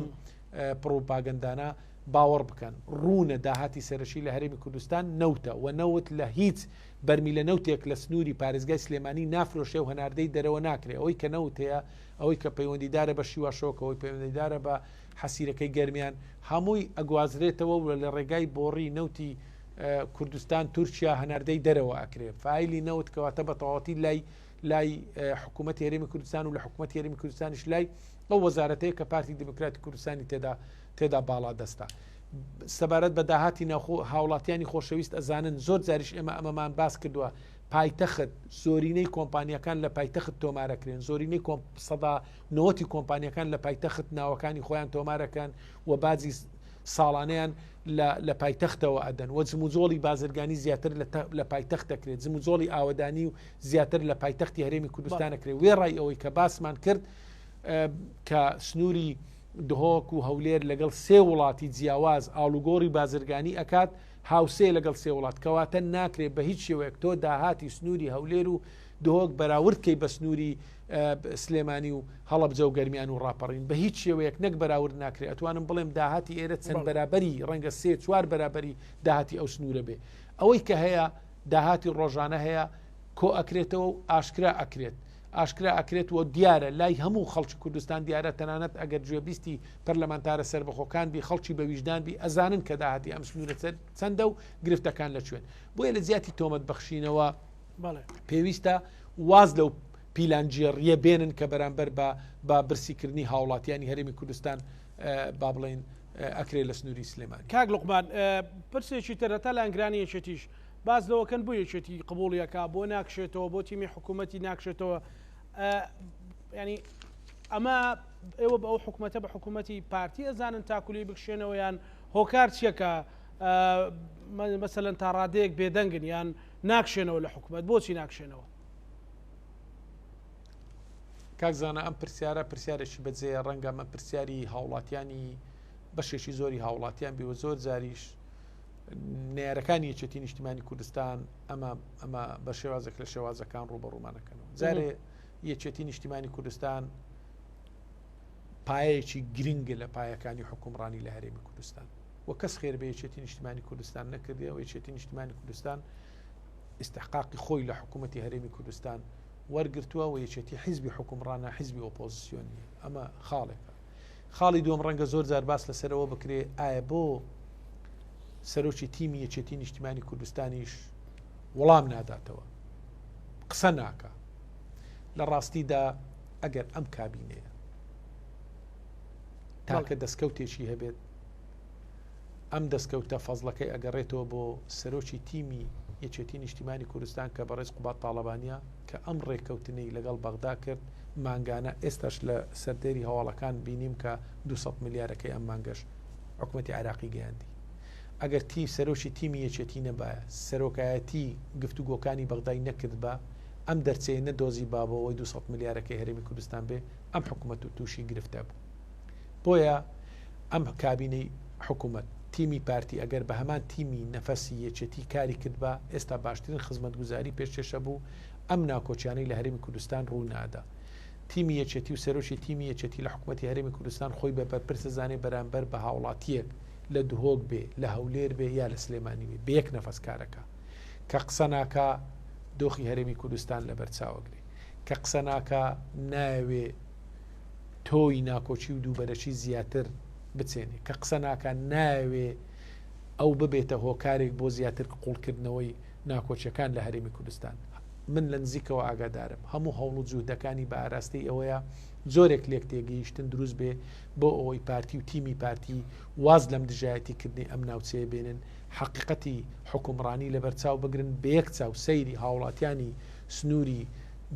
پڕوپاگەندانە باوەڕ بکەن. ڕوونە داهاتی سەرەکی لە هەرێمی کوردستان نەوتە و نەوت لە هیچ بەرمیلە نەوتێک لە سنووری پارێزگای سلێمانی نافرۆشێ و هەناردەی دەرەوە ناکرێ. ئەوەی کە نەوت هەیە، ئەوەی کە پەیوەندیدارە بە شیواشۆک، ئەوەی پەیوەندیدارە بە حەسیرەکەی گەرمیان، هەمووی ئەگوازرێتەوە و لە ڕێگای بۆڕی نەوتی کوردستان تورکیا هەناردەی دەرەوە ئەکرێ. فایلی نەوت کەواتە بە تەواوەتی لای لای حکوومەتی هەرێمی کوردستان و لە حکوومەتی هەرێمی کوردستانیش لای ئەو وەزارەتەیە کە پارتی دیموکراتی کوردستانی تێدا تێدا باڵادەستە. سەبارەت بە داهاتی ناوخۆ هاوڵاتیانی خۆشەویست ئەزانن زۆر جاریش ئێمە ئەمەمان باس کردووە پایتەخت زۆرینەی کۆمپانیەکان لە پایتەخت تۆمارەکرێن زۆرینەی سەدا نەوەتی کۆمپانیەکان لە پایتەخت ناوەکانی خۆیان تۆمارەکەن و باجی ساڵانیان لە پایتەختەوە ئەدەن و جموجۆڵی بازرگانی زیاتر لە پایتەخت دەکرێت جموجۆڵی ئاوەدانی و زیاتر لە پایتەختی هەرێمی کوردستان دەکرێت وێڕای ئەوەی کە باسمان کرد کە سنووری دهۆک و هەولێر لەگەڵ سێ وڵاتی جیاواز ئاڵوگۆڕی بازرگانی ئەکات، هاوسێیە لەگەڵ سێ وڵات، کەواتە ناکرێت بە هیچ شێوەیەک تۆ داهاتی سنووری هەولێر و دهۆک بەراورد کەی بە سنووری سلێمانی و هەڵەبجە و گەرمیان و ڕاپەڕین، بە هیچ شێوەیەک نەک بەراورد ناکرێت، ئەتوانم بڵێم داهاتی ئێرە چەند بەرابەری ڕەنگە سێ چوار بەرابەری داهاتی ئەو سنوورە بێ. ئەوەی کە هەیە داهاتی ڕۆژانە هەیە کۆ ئەکرێتەوە و ئاشکرا ئەکرێت. ئاشکرا ئەکرێت و دیارە لای هەموو خەڵکی کوردستان دیارە تەنانەت ئەگەر گوێبیستی پەرلەمانتارە سەربەخۆکان بی خەڵکی بە ویژدان بی ئەزانن کە داهاتی ئەم سنوورە چەندە و گرفتەکان لە کوێن بۆیە لە جیاتی تۆمەت بەخشینەوە پێویستە واز لەو پیلانگێڕیە بێنن کە بەرامبەر بە بە برسیکردنی هاوڵاتیانی هەرێمی کوردستان با بڵێین ئەکرێ لە سنووری سلێمانی. کاک لوقمان پرسێکی تر هەتا لایەنگرانی یەکێتیش باس لەوەکەن بۆ یەکێتی قبوڵی ئەکا بۆ ناکشێتەوە بۆ تیمی حکوومەتی ناکشێتەوە ینی ئەمە ئێوە بە ئەو حکوومەتە بە حکوومەتی پارتی ئەزانن تاکولی بکشێنەوە یان هۆکار چییە کە مەسەلەن تا ڕادەیەک بێدەنگن یان ناکشێنەوە لە حکوومەت بۆچی ناکشێنەوە؟ کاک زانا ئەم پرسیارە پرسیارێکی بەجێیە ڕەنگە ئەمە پرسیاری هاوڵاتیانی بەشێکی زۆری هاوڵاتیان بی و زۆر جاریش نەیارەکانی یەکێتی نیشتیمانی کوردستان ئەمە ئەمە بە شێوازێک لە شێوازەکان ڕوبەڕوومانەکەنەوە جارێ یەکێتی نیشتیمانی کوردستان پایەیەکی گرنگە لە پایەکانی حکومڕانی لە هەرێمی کوردستان و کەس خێر بە یەکێتی نیشتیمانی کوردستان نەکردی و یەکێتی نیشتیمانی کوردستان استحقاقی خۆی لە حکوومەتتی هەرێمی کوردستان وەرگتووە و یەکێتی حیزبی حکومڕانە حیزبی ئۆپۆزیسیۆن نیە ئەمە خاڵێکە خاڵی دووەم ڕەنگە زۆر جار باس لەسەرەوە بکرێ ئایا بۆ سەرۆکی تیمی یەکێتی نیشتیمانی کوردستانیش وەڵام ناداتەوە قسە ناکە لە ڕاستیدا ئەگەر ئەم کابینەیە تاکە دەستکەوتێکی هەبێت ئەم دەستکەوتە فەزڵەکەی ئەگەڕێتەوە بۆ سەرۆکی تیمی یەکێتی نیشتیمانی کوردستان کە بەڕێز قوباد تاڵەبانیە کە ئەم ڕێککەوتنەی لەگەڵ بەغدا کرد مانگانە ئێستاش لە سەردێری هەواڵەکان بینیم کە 200 ملیارەکەی ئەم مانگەش حکومەتی عێراقی گەیاندی ئەگەر تی سەرۆکی تیمی یەکێتی نەبایە سەرۆکایەتی گفتوگۆکانی بەغدای نەکردبا ئەم دەرچەیە نەدۆزی با بۆ ئەوەی 200 ملیارەکەی هەرێمی کوردستان بێ ئەم حکومەت و تووشی گرفتە بوو بۆیە ئەم کابینەی حکومەت، تیمی پارتی ئەگەر بە هەمان تیمی نەفەسی یەکێتی کاری کردبا ئێستا باشترین خزمەتگوزاری پێشکێشە بوو، ئەم ناکۆکیانەی لە هەرێمی کوردستان ڕوو نادا. تیمی یەکێتی و سەرۆکی تیمی یەکێتی لە حکومەتی هەرێمی کوردستان خۆی بە بەرپرس دەزانێ بەرامبەر بە هاوڵاتییەک لە دهۆک بێ، لە هەولێر بێ یا لە سلێمانی بێ، بە یەک نەفەس کارەکا. کە قسە ناکا دۆخی هەرێمی کوردستان لەبەرچاوەگرێ. کە قسە ناکا نایەوێ تۆوی ناکۆکی و دووبەرەکی زیاتر بچێنێ، کە قسە ناکا نایەوێ ئەو ببێتە هۆکارێک بۆ زیاتر قوڵکردنەوەی ناکۆکیەکان لە هەرێمی کوردستان. من لە نزیکەوە ئاگادارم هەموو هەوڵ و جوهدەکانی بە ئاراستەی ئەوەیە جۆرێک لێک تێگەیشتن دروست بێ بۆ ئەوەی پارتی و تیمی پارتی واز لەم دژایەتی کردنەی ئەم ناوچەیە بێنن، حەقیقەتی حوکمڕانی لەبەرچاو بگرن، بە یەک چاو سەیری هاوڵاتیانی سنووری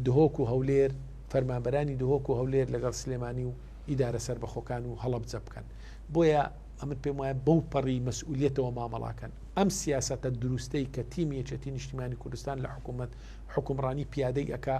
دهۆک و هەولێر، فەرمانبەرانی دهۆک و هەولێر لەگەڵ سلێمانی و ئیدارە سەربەخۆکان و هەڵەبجە بکەن. بۆیە ئەمن پێم وایە بەو پەڕی مەسئولیەتەوە مامەڵاکەن. ئەم سیاسەتە دروستەی کە تیمی یەکێتی نیشتیمانی کوردستان لە حکوومەت حوکمڕانی پیادەی ئەکا،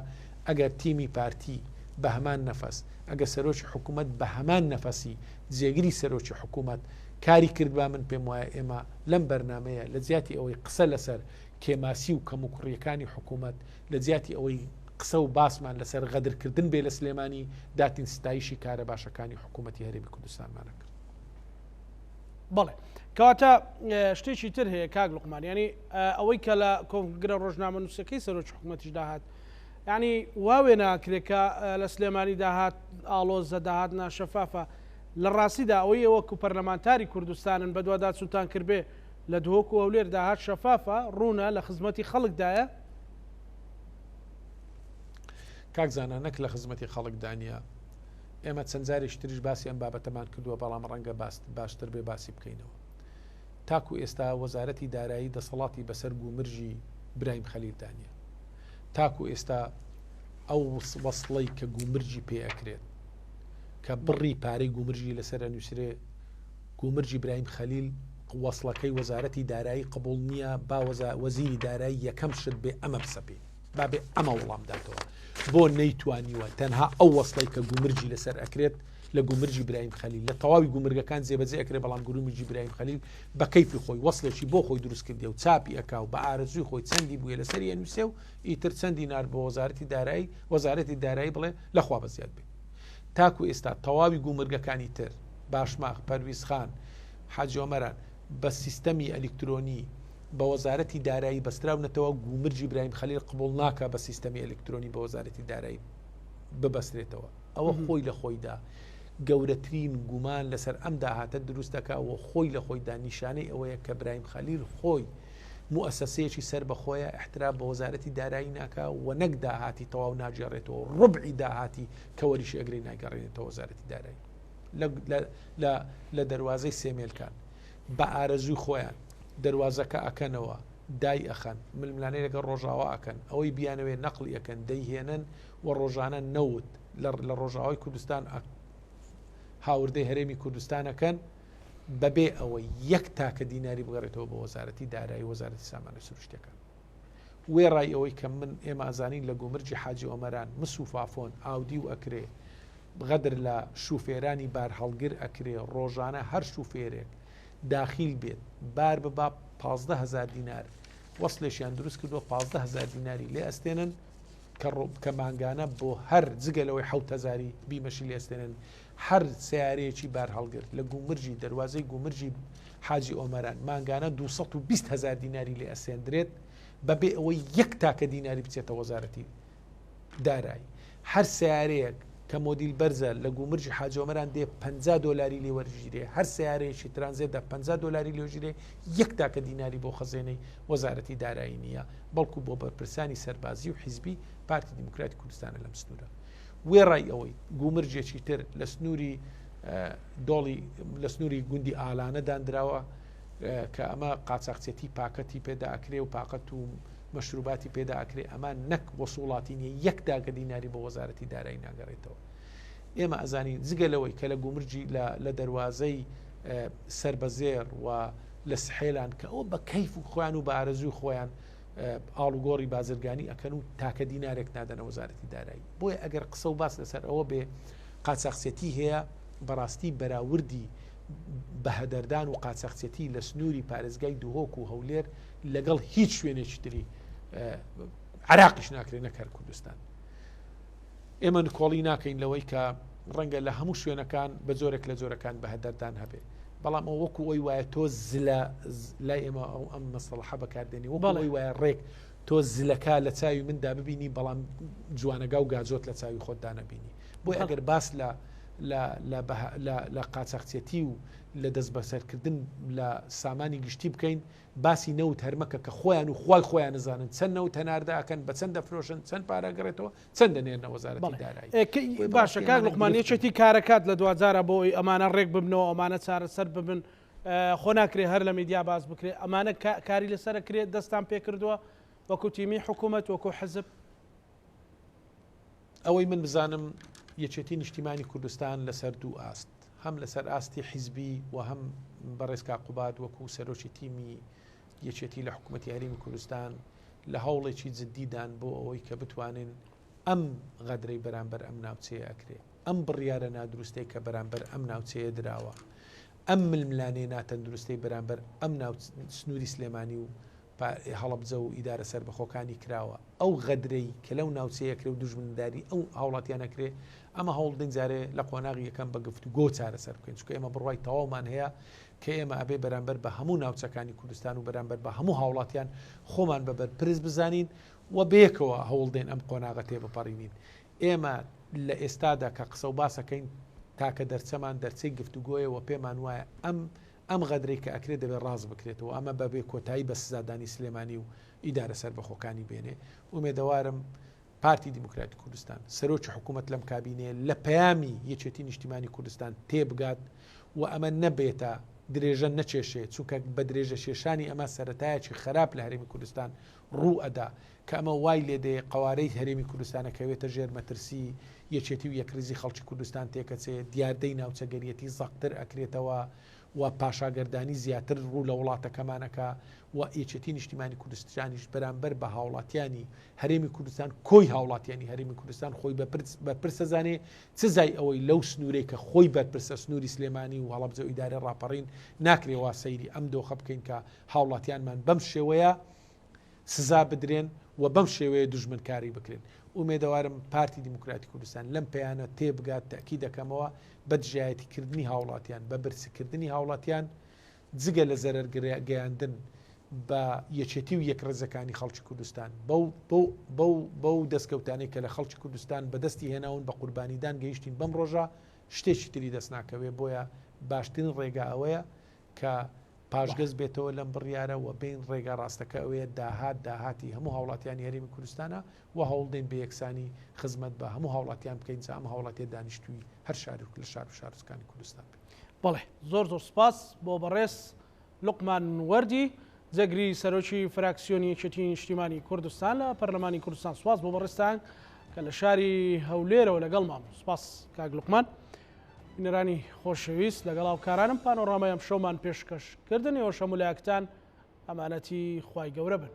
ئەگەر تیمی پارتی بە هەمان نەفەس ئەگەر سەرۆکی حکوومەت بە هەمان نەفەسی جێگری سەرۆکی حکوومەت کاری کردبا من پێم وایە ئێمە لەم بەرنامەیە لە جیاتی ئەوەی قسە لەسەر کێماسی و کەموکوڕیەکانی حکوومەت لە جیاتی ئەوەی قسە و باسمان لەسەر غەدرکردن بێ لە سلێمانی داتین ستایشی کارە باشەکانی حکوومەتی هەرێمی کوردستانمان ئەکرد. بەڵێ کەواتە شتێکی تر هەیە کاک لوقمان ینی ئەوەی کە لە کۆنگرە ڕۆژنامەنووسەکەی سەرۆکی حکوومەتیش داهات ینی وا وێناکرێ کە لە سلێمانی داهات ئاڵۆزە داهات ناشەفافە لە ڕاستیدا ئەوەی وەکو پەرلەمانتاری کوردستانن بەدواداچوونتان کردبێ لە دهۆک و هەولێر داهات شەفافە ڕوونە لە خزمەتی خەڵکدایە؟ کاک زانا نەک لە خزمەتی خەڵکدا نییە ئێمە چەند جارێکی تریش باسی ئەم بابەتەمان کردووە بەڵام ڕەنگە باشتر بێ باسی بکەینەوە تاکو ئێستا وەزارەتی دارایی دەسەڵاتی بەسەر گومرجی برایم خەلیلدا نییە تاکو ئێستا ئەو وەسڵەی کە گومرجی پێ ئەکرێت کە بڕی پارەی گومرجی لەسەر ئەنووسرێ گومرجی برایم خەلیل وەسڵەکەی وەزارەتی دارایی قبوڵ نییە با وەزیری دارایی یەکەم شت بێ ئەمە بسەپێ با بێ ئەمە وەڵام داتەوە بۆ نەیتوانیوە تەنها ئەو وەسڵەی کە گومرجی لەسەر ئەکرێت لە گومرجی برایم خەلیل لە تەواوی گومرگەکان جێبەجێ ئەکرێ بەڵام گومرجی برایم خەلیل بە کەیفی خۆی وەسڵێکی بۆ خۆی دروست کردی و چاپی ئەکا و بە ئارەزووی خۆی چەندی بووە لەسەری ئەنووسێ و ئیتر چەندی نار بۆ وەزارەتی دارایی وەزارەتی دارایی بڵێ لەخوا بەزیاد بێ تاکو ئێستا تەواوی گومرگەکانی تر باشماخ پەرویزخان حاجی ئۆمەران بە سیستەمی ئەلیکترۆنی بە وەزارەتی دارایی بەستراونەتەوە گومرجی برایم خەلیل قبوڵ ناکا بە سیستەمی ئەلیکترۆنی بە وەزارەتی دارایی ببەسترێتەوە ئەوە خۆی لە خۆیدا گەورەترین گومان لەسەر ئەم داهاتە دروست دەکا و خۆی لە خۆیدا نیشانەی ئەوەیە کە برایم خەلیل خۆی موئەسەسەیەکی سەر بەخۆیە احترام بە وەزارەتی دارایی ناکا و نەک داهاتی تەواو ناگێڕێتەوە ڕبعی داهاتی کە وەریشی ئەگرێ ناگەڕێنێتەوە وەزارەتی دارایی لە دەروازەی سێمێلکان بە ئارەزووی خۆیان دەروازەکە ئەکەنەوە دای ئەخەن ململانێ لەگەڵ ڕۆژاوا ئەکەن ئەوەی بیانەوێ نەقلی ئەکەن دەیهێنن و ڕۆژانە نەوت لە ڕۆژاوای کوردستان هاوردەی هەرێمی کوردستان ئەکەن بەبێ ئەوەی یەک تاکە دیناری بگەڕێتەوە بۆ وەزارەتی دارایی وەزارەتی سامانە سروشتەکان وێڕای ئەوەی کە من ئێمە ئەزانین لە گومرگی حاجی ئۆمەران مس و فافۆن ئاودی و ئەکرێ غەدر لە شوفێرانی بارهەڵگر ئەکرێ ڕۆژانە هەر شوفێرێک داخیل بێت بار ببا 15 هزار دینار وەسلێکیان دروست کردووە 15 هزار دیناری لێ ئەستێنن کە مانگانە بۆ هەر جگە لەوەی حەوت هەزاری بیمەشی لێ ئەستێنن هەر سەیارەیەکی بارهەڵگر لە گومرگی دەروازەی گومرگی حاجی ئۆمەران مانگانە 220 هەزار دیناری لێ ئەسێندرێت بەبێ ئەوەی یەک تاکە دیناری بچێتە وەزارەتی دارایی هەر سیارەیەک کە مۆدیل بەرزە لە گومرگی حاجی ئۆمەران دێ 50 دۆلاری لێ وەرگیرێ هەر سیارەیەکی ترانزێتدا 50 دۆلاری لێژیرێ یەک تاکە دیناری بۆ خەزێنەی وەزارەتی دارایی نییە بەڵکو بۆ بەرپرسانی سەربازی و حیزبی پارتی دیموکراتی کوردستانە لەم سنوورە وێڕای ئەوەی گومرگێکی تر لە سنووری دۆڵی لە سنووری گوندی ئالانە دانراوە کە ئەمە قاچاقچێتی پاکەتی پێدا ئەکرێ و پاقەت و مەشروباتی پێدا ئەکرێ ئەمە نەک وەسوڵاتی نیە یەک داگە دیناری بۆ وەزارەتی دارایی ناگەڕێتەوە ئێمە ئەزانین جگە لەوەی کە لە گومرجی لە دەواازەی سەر بە زێر و لە سحێلان کە ئەوە بە کەیف و خۆیان و بە ئارەزوی خۆیان ئاڵوگۆڕی بازرگانی ئەکەن و تاکە دینارێک نادەنە وەزارەتی دارایی بۆیە ئەگەر قسە و باس لەسەر ئەوە بێ قاچاخچێتی هەیە بەڕاستی بەراوردی بەهەدەردان و قاچاخچێتی لە سنووری پارێزگای دهۆک و هەولێر لەگەڵ هیچ شوێنێکی تری عراقیش ناکرێت نەک هەر کوردستان ئێمە نکۆڵی ناکەین لەوەی کە ڕەنگە لە هەموو شوێنەکان بە جۆرێک لە جۆرەکان بەهەدەردان هەبێ بەڵام ئەو وەکو ئەوی وایە تۆ زلە لای ئێمە ئەو ئەم مەسەڵحە بەکاردێنی وەکو ئەوی وایە ڕێک تۆ زلەکە لە چاوی مندا ببینی بەڵام جوانەگا و گاجۆت لە چاوی خۆتدا نەبینی بۆی ئەگەر باس لە لە قاچاخچێتی و لە دەست بەسەرکردن لە سامانی گشتی بکەین باسی نەوت هەرمەکە کە خۆیان و خوای خۆیان نزانن چەند نەوت هەناردە ئەکەن بە چەند دەفرۆشن چەند پارە گەڕێتەوە چەند دەنێرنە وەزارەتی دارایی. باشە کاک لوقمان یەکێتی کارەکات لە دواجارە بۆ ئەوەی ئەمانە ڕێک ببنەوە ئەمانە چارەسەر ببن خۆ ناکرێ هەر لە میدیا باس بکرێ ئەمانە کاری لەسەر کرێت دەستان پێکردووە وەکو تیمی حکوومەت وەکو حزب؟ ئەوەی من بزانم یەکێتی نیشتیمانی کوردستان لەسەر دوو ئاست هەم لەسەر ئاستی حیزبی و هەم بەڕێز کاک قوباد وەکو سەرۆکی تیمی یەکێتی لە حکوومەتی هەرێمی کوردستان لە هەوڵێکی جددیدان بۆ ئەوەی کە بتوانن ئەم غەدرەی بەرامبەر ئەم ناوچەیە ئەکرێ، ئەم بڕیارە نادروستەی کە بەرامبەر ئەم ناوچەیە دراوە، ئەم ململانێ ناتەندروستەی بەرامبەر ئەم سنووری سلێمانی و هەڵەبجە و ئیدارە سەربەخۆکانی کراوە، ئەو غەدرەی کە لەو ناوچەیە کرێ و دوژمنداری ئەو هاوڵاتیانە کرێ، ئەمە هەوڵدەین جارێ لە قۆناغی یەکەم بە گفتوگۆ چارەسەر بکەین، چونکە ئێمە بڕوای تەواومان هەیە کە ئێمە ئەبێ بەرامبەر بە هەموو ناوچەکانی کوردستان و بەرامبەر بە هەموو هاوڵاتیان خۆمان بە بەرپرس بزانین و بەیەکەوە هەوڵدەین ئەم قۆناغە تێبپەڕینین. ئێمە لە ئێستادا کە قسە و باس ئەکەین تاکە دەرچەمان دەرچەی گفتوگۆیە و پێمان وایە ئەم ئەم غەدرەی کە ئەکرێ دەبێ ڕاست بکرێتەوە ئەمە بە بێ کۆتایی بە سزادانی سلێمانی و ئیدارە سەربەخۆکانی بێنێ. ئومێدەوارم پارتی دیموکراتی کوردستان، سەرۆکی حکوومەت لەم کابینەیە لە پەیامی یەکێتی نیشتیمانی کوردستان تێبگات و ئەمە نەبێتە درێژە نەکێشێ، چونکە بە درێژە کێشانی ئەمە سەرەتایەکی خەراپ لە هەرێمی کوردستان ڕوو ئەدا کە ئەمە وای لێ دێ قەوارەی هەرێمی کوردستان ئەکەوێتە ژێر مەترسی، یەکێتی و یەکڕیزی خەڵکی کوردستان تێکەچێ، دیاردەی ناوچەگەریەتی زەقتر ئەکرێتەوە و پاشاگەردانی زیاتر ڕوو لە وڵاتەکەمان ئەکا و یەکێتی نیشتیمانی کوردستانیش بەرامبەر بە هاوڵاتیانی هەرێمی کوردستان کۆی هاوڵاتیانی هەرێمی کوردستان خۆی بەرپرس ئەزانێ چ زای ئەوەی لەو سنوورەی کە خۆی بەرپرسە سنووری سلێمانی و هەڵەبجە و ئیدارەی ڕاپەڕین ناکرێ وا سەیری ئەم دۆخە بکەین کە هاوڵاتیانمان بەم شێوەیە سزا بدرێن و بەم شێوەیە دوژمنکاری بکرێن. ئومێدەوارم پارتی دیموکراتی کوردستان لەم پەیانە تێبگات، تەئکید دەکەمەوە بە دژایەتی کردنی هاوڵاتیان، بە برسیکردنی هاوڵاتیان جگە لە زەرەر گەیاندن بە یەکێتی و یەکڕیزەکانی خەڵکی کوردستان، بەو بەو بەو بەو دەستکەوتانەی کە لە خەڵکی کوردستان بەدەستی هێناون بە قوربانیدان گەیشتین بەم ڕۆژە شتێکی تری دەست ناکەوێ، بۆیە باشترین ڕێگا ئەوەیە کە پاشگەز بێتەوە لەم بڕیارە و بێین ڕێگا ڕاستەکە ئەوەیە داهات داهاتی هەموو هاوڵاتیانی هەرێمی کوردستانە و هەوڵدەین بە یەکسانی خزمەت بە هەموو هاوڵاتیان بکەین جا ئەم هاوڵاتیە دانیشتووی هەر شارێک لە شار و شارۆچکانی کوردستان بێت. بەڵێ زۆر زۆر سپاس بۆ بەڕێز لوقمان وەردی جێگری سەرۆکی فراکسیۆنی یەکێتی نیشتیمانی کوردستان لە پەرلەمانی کوردستان سپاس بۆ بەڕێزتان کە لە شاری هەولێرەوە لەگەڵمان بوو سپاس کاک لوقمان. بینەرانی خۆشەویست لەگەڵ هاوکارانم پانۆڕامای ئەمشەومان پێشکەش کردن ئێوەش هەموو لایەکتان ئەمانەتی خوای گەورە بن.